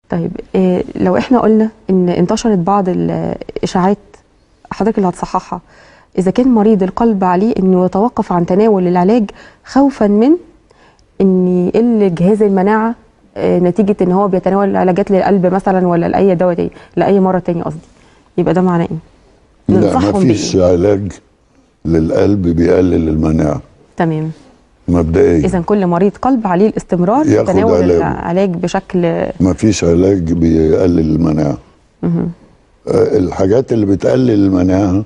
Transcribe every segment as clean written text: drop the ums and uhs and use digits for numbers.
طيب لو احنا قلنا ان انتشرت بعض الاشاعات، حضرتك اللي هتصححها، اذا كان مريض القلب عليه انه يتوقف عن تناول العلاج خوفا من ان يقل جهاز المناعة نتيجة ان هو بيتناول علاجات للقلب مثلا ولا لاي دواء تاني، لاي مرض تاني قصدي، يبقى ده معناه ايه؟ لا، ما فيش علاج للقلب بيقلل المناعة. تمام. مبدئيا اذا كل مريض قلب عليه الاستمرار في تناول العلاج بشكل، ما فيش علاج بيقلل المناعة. الحاجات اللي بتقلل المناعة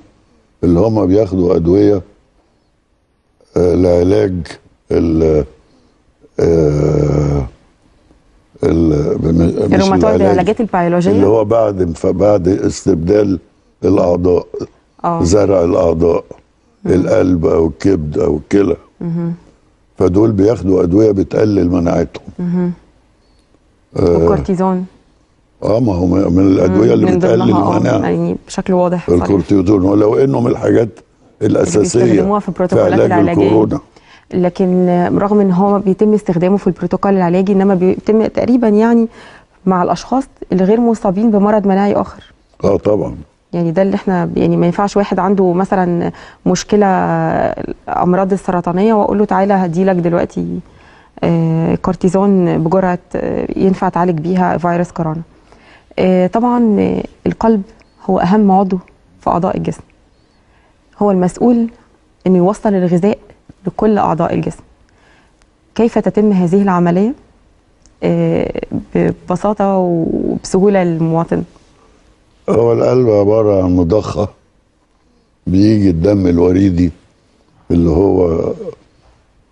اللي هم بياخدوا ادوية لعلاج الروماتويد، العلاجات البيولوجية اللي هو بعد استبدال الاعضاء، زرع الاعضاء، القلب او الكبد او الكلى، فدول بياخدوا ادوية بتقلل مناعتهم. والكورتيزون ما هو من الادوية اللي بتقلل المناعة يعني بشكل واضح الكورتيزون، ولو انه من الحاجات الاساسية اللي بيستخدموها في البروتوكولات العلاجية، لكن رغم ان هو بيتم استخدامه في البروتوكول العلاجي، انما بيتم تقريبا يعني مع الاشخاص اللي غير مصابين بمرض مناعي اخر. طبعا. يعني ده اللي احنا يعني ما ينفعش واحد عنده مثلا مشكلة امراض السرطانية واقول له تعالى هديلك دلوقتي كورتيزون بجرعه ينفع تعالج بيها فيروس كورونا. طبعا القلب هو اهم عضو في اعضاء الجسم، هو المسؤول انه يوصل الغذاء لكل اعضاء الجسم. كيف تتم هذه العملية ببساطة وبسهوله للمواطن؟ هو القلب عبارة عن مضخة، بيجي الدم الوريدي اللي هو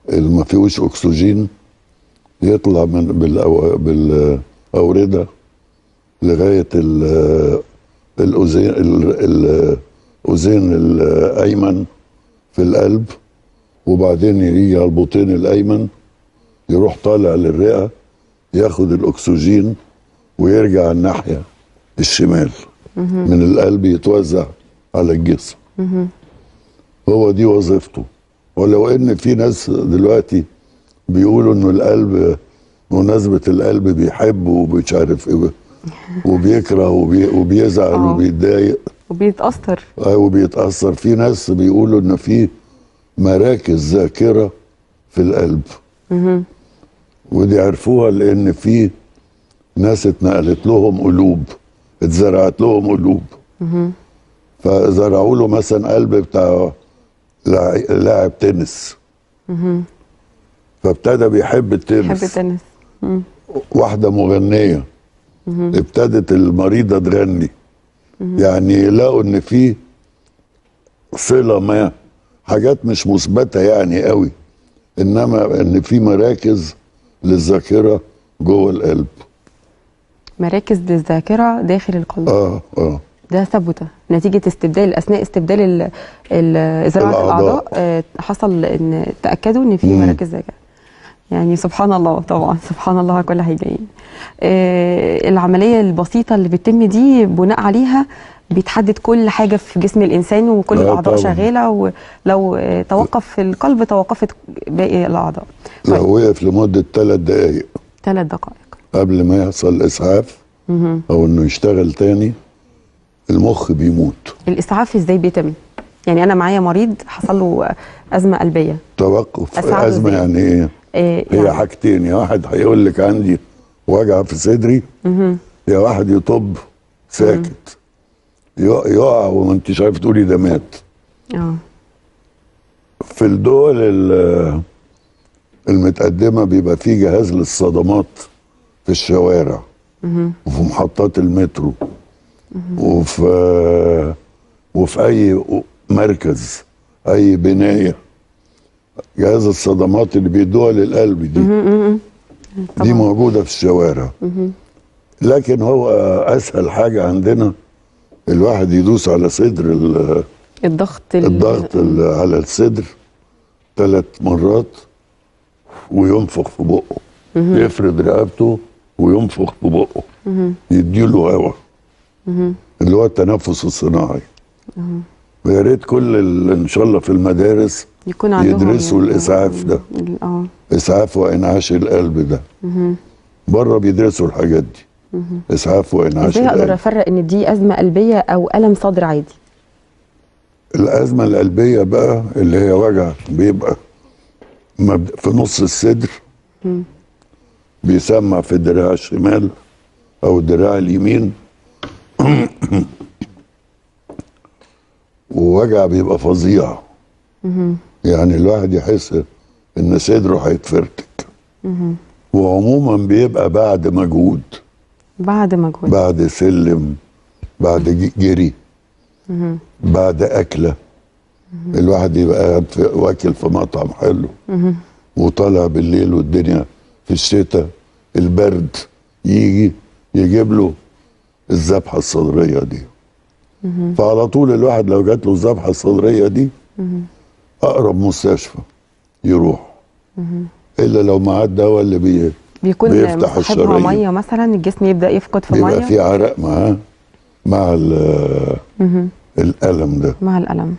اللي ما فيهوش أكسجين يطلع من بالأوردة لغاية الأذين الأيمن في القلب، وبعدين يجي على البطين الأيمن يروح طالع للرئة ياخد الأكسجين ويرجع الناحية الشمال من القلب يتوزع على الجسم. هو دي وظيفته. ولو ان في ناس دلوقتي بيقولوا انه القلب، مناسبة القلب بيحب ومش عارف ايه وبيكره وبيزعل وبيتضايق وبيتأثر. وبيتأثر. في ناس بيقولوا ان في مراكز ذاكرة في القلب. ودي عرفوها لان في ناس اتنقلت لهم قلوب، اتزرعت لهم قلوب. فزرعوا له مثلا قلب بتاع لاعب تنس، فابتدى بيحب التنس. بيحب التنس. واحدة مغنيه ابتدت المريضة تغني. يعني لقوا ان في صله ما، حاجات مش مثبتة يعني قوي، انما ان في مراكز للذاكرة جوه القلب. مراكز للذاكرة داخل القلب. ده ثبت نتيجة استبدال، اثناء استبدال زراعة الاعضاء حصل ان تاكدوا ان في مراكز ذاكره. يعني سبحان الله، طبعا سبحان الله على كل حاجة. العملية البسيطة اللي بتتم دي بناء عليها بيتحدد كل حاجة في جسم الانسان، وكل الاعضاء شغالة، ولو توقف القلب توقفت باقي الاعضاء. طيب. لو وقف لمدة 3 دقائق، 3 دقائق قبل ما يحصل اسعاف او انه يشتغل تاني، المخ بيموت. الاسعاف ازاي بيتم؟ يعني انا معايا مريض حصل له ازمة قلبية، توقف ازمة يعني ايه؟ هي يعني حاجتين، يا واحد هيقول لك عندي وجع في صدري، يا واحد يطب ساكت، يقع وما انتش عارف تقولي ده مات. في الدول المتقدمة بيبقى فيه جهاز للصدمات في الشوارع وفي محطات المترو وفي اي مركز، اي بناية، جهاز الصدمات اللي بيدوها للقلب دي دي موجودة في الشوارع. لكن هو اسهل حاجة عندنا الواحد يدوس على صدر الضغط على الصدر 3 مرات وينفخ في بقه، يفرد رقبته وينفخ في بقه، يديله هواء، اللي هو التنفس الصناعي. ويا ريت كل ان شاء الله في المدارس يكون عندهم يدرسوا الاسعاف ده، اسعاف وانعاش القلب ده. بره بيدرسوا الحاجات دي. اسعاف وانعاش. ازاي اقدر افرق ان دي ازمة قلبية او الم صدر عادي؟ الازمة القلبية بقى اللي هي وجع بيبقى في نص الصدر، بيسمع في الدراع الشمال او الدراع اليمين، ووجع بيبقى فظيع. يعني الواحد يحس ان صدره هيتفرتك. وعموما بيبقى بعد مجهود، بعد مجهود، بعد سلم، بعد جري، بعد اكله. الواحد يبقى واكل في مطعم حلو وطالع بالليل والدنيا في الشتاء البرد يجي يجيب له الذبحة الصدرية دي. فعلى طول الواحد لو جات له الذبحة الصدرية دي اقرب مستشفى يروح، الا لو معاه الدواء اللي بيكون بيفتح الشرايين، مية مثلا، الجسم يبدا يفقد في مية، بيبقى في عرق معاه مع الالم ده، مع الالم.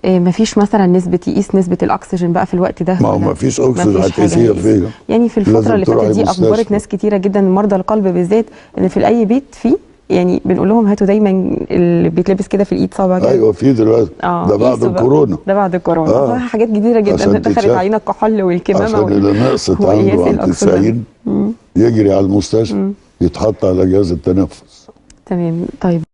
إيه، مفيش مثلا نسبه يقيس نسبه الاكسجين بقى في الوقت ده؟ ما هو مفيش اكسجين هتقيسيها فين؟ يعني في الفترة اللي فاتت دي اخبرت ناس كتيرة جدا مرضى القلب بالذات ان في اي بيت فيه، يعني بنقول لهم هاتوا دايما اللي بيتلبس كده في الايد صابع كده. ايوه في دلوقتي، ده بعد الكورونا، ده بعد الكورونا. حاجات كتيرة جدا دخلت علينا، الكحول والكمامه، عشان اللي نقصت عنده عن 90 يجري على المستشفى يتحط على جهاز التنفس. تمام. طيب.